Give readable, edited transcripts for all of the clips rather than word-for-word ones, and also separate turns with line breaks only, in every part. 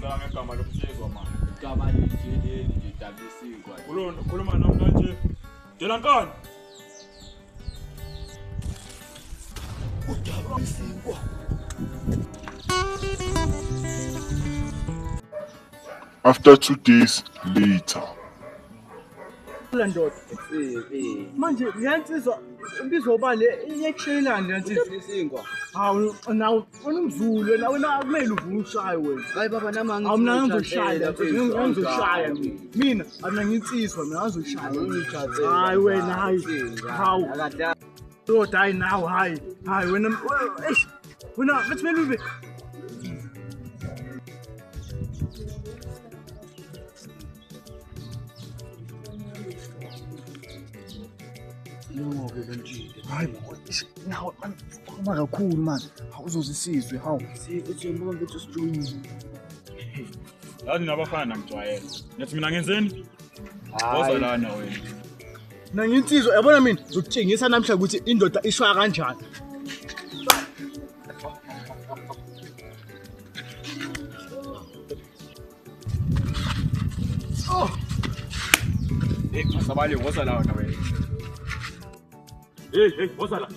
Udlala ngegama lomsizwa manje.
Igama linje leli nje dabisinkwa.
Khuluma nami kanje. Delankani.
Udabisinkwa.
After 2 days later.
Ndoda. Manje leyansizwa imbizo ba le iyekushelani leyansizwa.
Isinkwa.
Hawu nawe unomzulu wena wena akumele uvume ushaye wena.
Hayi baba nami
Hawu mina ngizoshaya ngizoshaya mina. Mina nginsizwa mina ngizoshaya. Hayi wena hayi. Hawu. Ndoda hayi nawe hayi. Hayi wena eish. Wena bathi kumele ube hayi nawe man ukhuluma kakhulu manje awuzozisizwe hawu
sithi ngoba mfethu sijoyini
yazi nabafana ngijwayele ngithi mina ngenzeni woza lana wena
mina nginsizwa yabona mina ngizokutshengisa namhla ukuthi indoda ishaya kanjani. Oh
hey masabali woza lana wena. Hey, hey, woza la.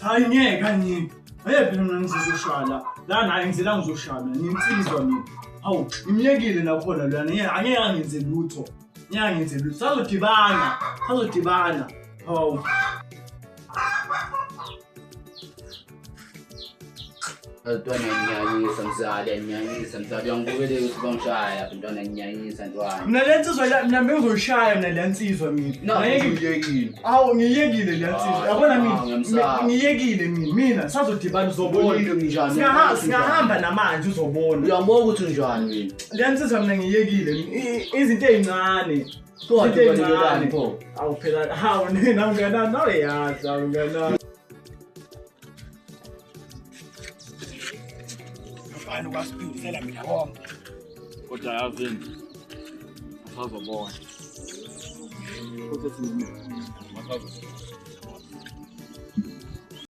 Hayi ngeke ngeke. Hayi phela mina ngizoshaya la. Lana hayi ngizela ngizoshaya mina nginsizwa mina. Hawu, ngimyekile nakhona lana. Angeke angenze lutho. Ngeke angenze lutho. Sazodibana. Sazodibana. Hawu.
Ntwana nginyanyisa mzali, nginyanyisa mzali uyangibukele ukuthi bangishaya lapha ntwana nginyanyisa ntwana.
Mina le nsizwa la mina bengizoshaya mina le nsizwa mina.
Ngiyekile.
Hawu ngiyekile le nsizwa. Yabona mina ngiyekile mina. Mina sazodibana uzobona. Singahamba namanje uzobona.
Uyabona ukuthi unjani mina.
Le nsizwa mina ngiyekile izinto ezincane. Izinto ezincane. Awu phela hawu nina ngena nawe yazi awu ngena.
Kwasiphindisela mina konke.
Kodwa yazini asazobona.
Futhi
Asazobona.